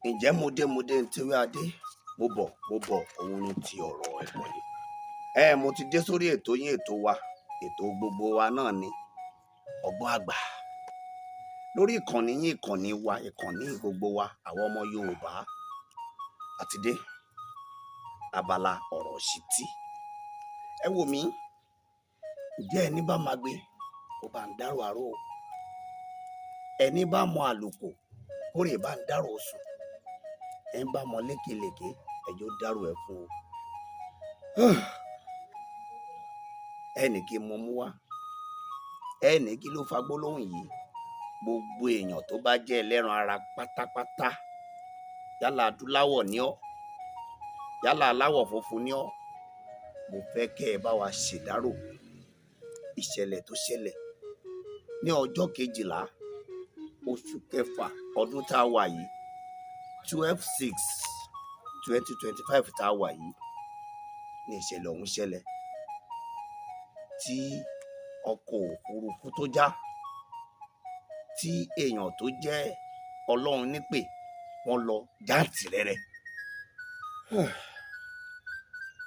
Ǹjẹ́ mo dé, mo dé ní tewé adé, mo bọ̀, mo bọ̀, òun ni ti ọ̀rọ̀ ẹ̀kọ́ ni. Mo ti dé sórí ètò yín, ètò wa, ètò gbogbo wa náà ni Ọgbọ́n Àgbà. Lórí ìkànnì yín, ìkànnì wa, ìkànnì gbogbo wa, àwọn ọmọ Yorùbá. Àti dé abala ọ̀rọ̀ ìṣítí. Ẹ wò mí, ǹjẹ́ ẹni bá máa gbé, ó bá ń dárò àárò. Ẹni bá mọ àlùkò, kórè bá ń dárò oṣù. Ẹni bá mọ lékelèké, ẹjọ́ dárò ẹ̀ fún o. Ẹnì kí mo mú wá. Ẹnì kí ló fa gbólóhùn yìí? Gbogbo èèyàn tó bá jẹ́ ẹlẹ́ran ara pátápátá, yálà adúláwọ̀ ni ọ́, yálà aláwọ̀ funfun ni ọ́, mo fẹ́ kẹ́ ẹ bá wa ṣèdárò ìṣẹ̀lẹ̀ tó ṣẹlẹ̀ ní ọjọ́ 12 oṣù kẹfà ọdún tá a wà yìí, 12/6/2025 tá a wà yìí ní ìṣẹ̀lẹ̀ ọ̀hún ṣẹlẹ̀, tí ọkọ̀ òfurufú tó já, tí èèyàn tó jẹ́ Ọlọ́run nípè wọ́n lọ jáǹtìrẹrẹ.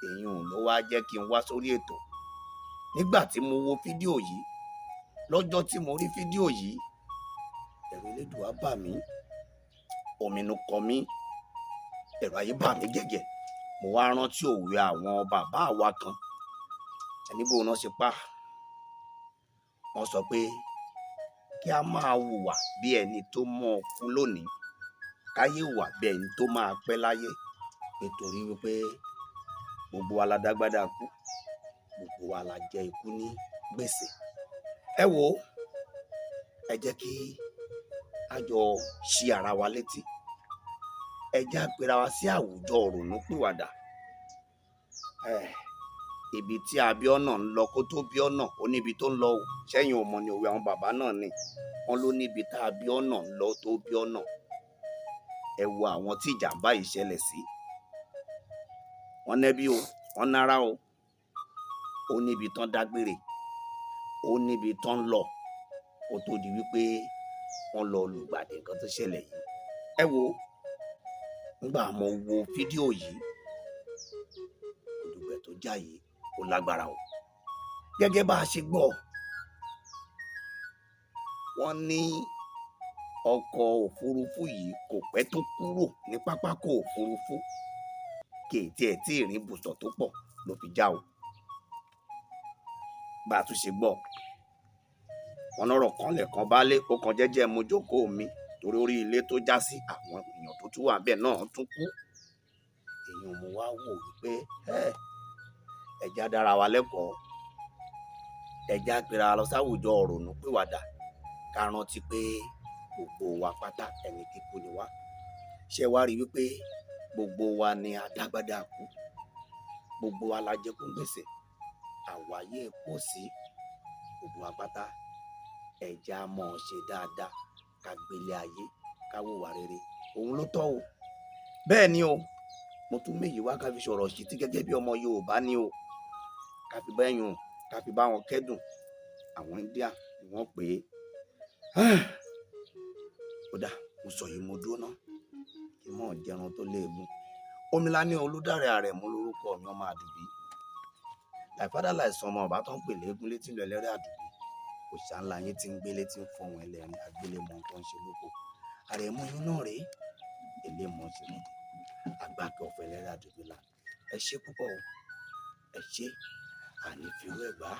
Èyí ló wá jẹ́ kí n wá sórí ètò. Nígbà tí mo wo fídíò yìí, lọ́jọ́ tí mo rí fídíò yìí, ẹ̀rù Elédùà bà mí, òmìnú kọ mí, ẹ̀rù ayé bà mí gẹ̀gẹ̀. Mo wá rántí òwe àwọn bàbá wa kan. Ẹni bó náà ṣe pa. Wọ́n sọ pé kí a máa hùwà bí ẹni tó mọ̀ kú lónìí, káyé hùwà bí ẹni tó máa pẹ́ láyé. Nítorí wípé gbogbo wa la dágbádá kú, gbogbo wa la jẹ ikú ní gbèsè. Ẹ wò ó, ẹ jẹ́ kí a jọ ṣí ara wa létí. Ẹ jẹ́ á pera wa sí àwùjọ ìrònúpìwàdà. Ibi tí Abíọ́nà ń lọ kó tó Bíọ́nà, ó níbi tó ń lọ o. Ṣẹ́yìn ò mọ̀ ní òwe àwọn bàbá náà ni. Wọ́n ló níbi tá Abíọ́nà ń lọ tó Bíọ́nà. Ẹ wo àwọn tí ìjàmbá yìí ṣẹlẹ̀ sí. Wọ́n nẹ́bí o, wọ́n nára o. Ó níbi tán dágbére, ó níbi tán ń lọ kó tó di wípé wọ́n lọ lùgbàdì nǹkan tó ṣẹlẹ̀ yìí. Ẹ wo, nígbà mo wo fídíò yìí, gudugbẹ̀ tó já yìí ó lágbára o. Gẹ́gẹ́ bá a ṣe gbọ́, wọ́n ní ọkọ̀ òfurufú yìí kò pẹ́ tó kúrò ní pápákọ̀ òfurufú, kì í tiẹ̀ tí ì rìn ibùsọ̀ tó pọ̀ ló fi já o. Bá a tún ṣe gbọ́, wọ́n lọ́rọ̀ kan lẹ̀kan bá lé, ó kan jẹ́jẹ́ mo jókòó mi torí orí ilé tó já sí, àwọn èèyàn tó tún wà bẹ́ẹ̀ náà tún kú. Èyí mo wá wò wípé ẹ jẹ́ á dára wa lẹ́kọ̀ọ́, ẹ jẹ́ á pera wa lọ sáwùjọ ìrònúpìwàdà, ká rántí pé gbogbo wa pátá ẹni kíkú ni wá. Ṣé ẹ wá rí wípé gbogbo wa ni adágbádá kú, gbogbo wa la jẹ kú gbèsè, àwáyé kò sí, gbogbo wa pátá ẹ jẹ́ á mọ̀ ṣe dáadáa, ká gbélé ayé, ká hùwà rere, òun ló tọ́ o. Bẹ́ẹ̀ ni o, mo tún méyìí wá ká fi sọ̀rọ̀ ìṣítí gẹ́gẹ́ bí ọmọ Yorùbá ni o. Ká fi bẹ́yùn, ká fi bá wọn kẹ́dùn. Àwọn India ni wọ́n pè é. Ó dà, mo sọ yìí, mo dúró ná. Kí mọ̀ jẹran tó léegun. Omilani Olúdáre Àrẹ̀mú lórúkọ mi, ọmọ Àdùbí. Like father like son, ọmọ bàbá tó ń pè léegun létí ìlú ẹlẹ́rìí Àdùbí. Òòṣà ńlá yín tí ń gbélé tí ń fọhùn ẹlẹ́rìn agbélémọ̀ tó ń ṣe lóko. Àrẹ̀mú yín náà rèé. Elémọ̀ ṣe mọ̀. Àgbàkẹ́ ọ̀fẹ́ ẹlẹ́rìí Àdùbí là. Ẹ ṣé púpọ̀ o. Ẹ ṣé. Àní fi irú ẹ̀ gbá.